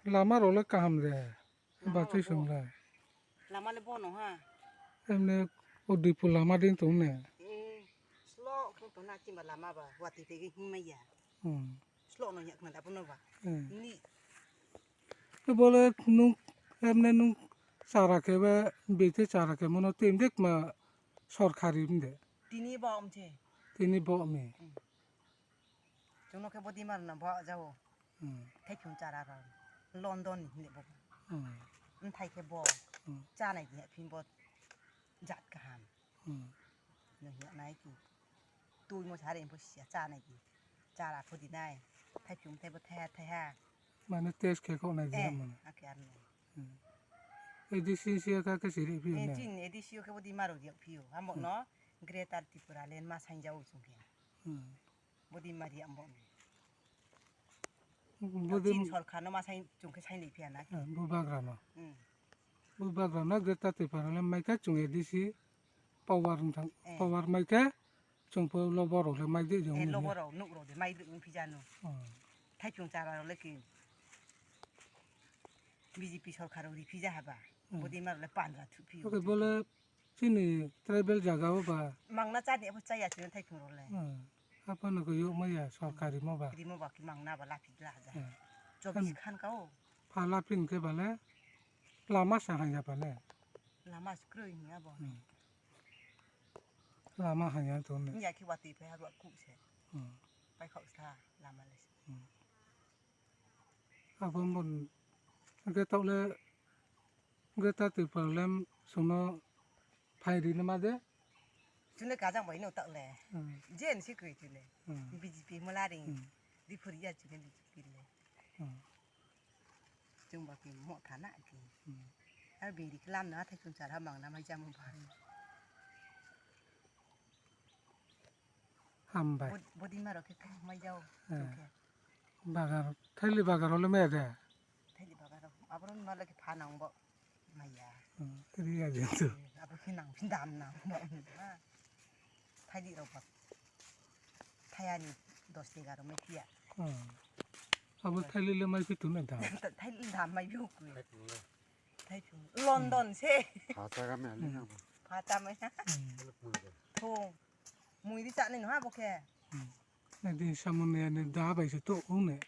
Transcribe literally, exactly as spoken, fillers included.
Lama rao le kaham de. Lama rao bo. Bachoi song le. Lama le bo no ha. Emne Udaipur lama dei tong ne. Eh, slow khe tong na, chini ba lama ba, watoi tei khe hingmai ya. Hmm. Slow no yak na da bo no ba. Hmm. Ni. Bo le nung, emne nung chara khe be, bete chara khe mono tei mdek ma sorkari mde. Tini bo mche. Tini bo mi. Hmm. Chung no khe bodima rao no bo jao. Hmm. Thaiphung chara rao. London ni hing le bo. Hmm. Mthai khe bo. Hmm. Chánai di hing phi bo jat kaham. Hmm. No hing nai ki. Tuimo sare pho sia chánai di. Chara pho di nai. Thaiphung thai bo thaiha thaiha. Mane test khe kho nai di. Eh, mane. Ake ar nai. Hmm. A D C si ya kha khe siri phi. Eh, ne. Chin A D C o khe bodima rao yak phi o. Amo no Greater Tipraland ma saing jao chung khe. Hmm. Bodima ri ang bo. Bodima chin sorkar no ma saing chung khe saing ni phi ya na. Eh, bubagra no. Hmm. Bubagra no Greater Tipraland mai khe chung A D C power wng thang, eh, power mai khe chung pho lobo rao le mai di jong. Eh, lobo rao, nouh rao de mai di wng phi ja no. Oh. Thaiphung chara rao le khe B J P sorkar rao ri phi ja haba. Hmm. Bodima rao le pandra thu phi. Okay, bo le Chini tribal zaga wo ba. Mangna chá ni abo chaya chini thaiphung rao le. Hmm. Abo no khe yagmai ya sorkar rimo ba. Rimo ba khe mangna ba laphi la ja. Hmm. Chobis khan ka o. Pha laphi khe ba le. Lama sa hang ya ba le. Lama se kroi hing abo. Hmm. Lama hang ya tong ne. Ni ya khe watoi phai ha ruh ku se. Hmm. Pai khau sa lama le se. Hmm. Abo bon, hingkhe taoh le, hingkhe ta tui problem sung no phai ri no ma de? Chung le kajang bai no taoh le. Hmm. Jen si kri chung le. Hmm. B J P mo la ring. Hmm. Di phuri ya chung le B J P le. Hmm. Chung ba khe mo tha na khe. Hmm. Ar bini klam na thai chung chara mang na mai jamo ba. Hambai. Bo-, bodima rao khe khe mai jao. Eh. Chung khe. Bagar, thaili bagar rao le mai ya de? Thaili bagar rao. Abo rao ma le khe pha nang bo. Mai ya. Hmm, ri ya je tu. Hmm, abo khe nang phi dam nang bo. Ha. Thaili rao ba. Thaiha ni dos tega rao mai phi ya. Hmm. Abo thaili le mai phi tu na dam? Thaili dam mai phi ku. Thaili. London se. Pha cha ga mai le na. Pha cha mai na. Hmm. Thung. Mui ri chá nai no ha bo khe. Hmm. Nai di samon ya ni da bai se to ong ne.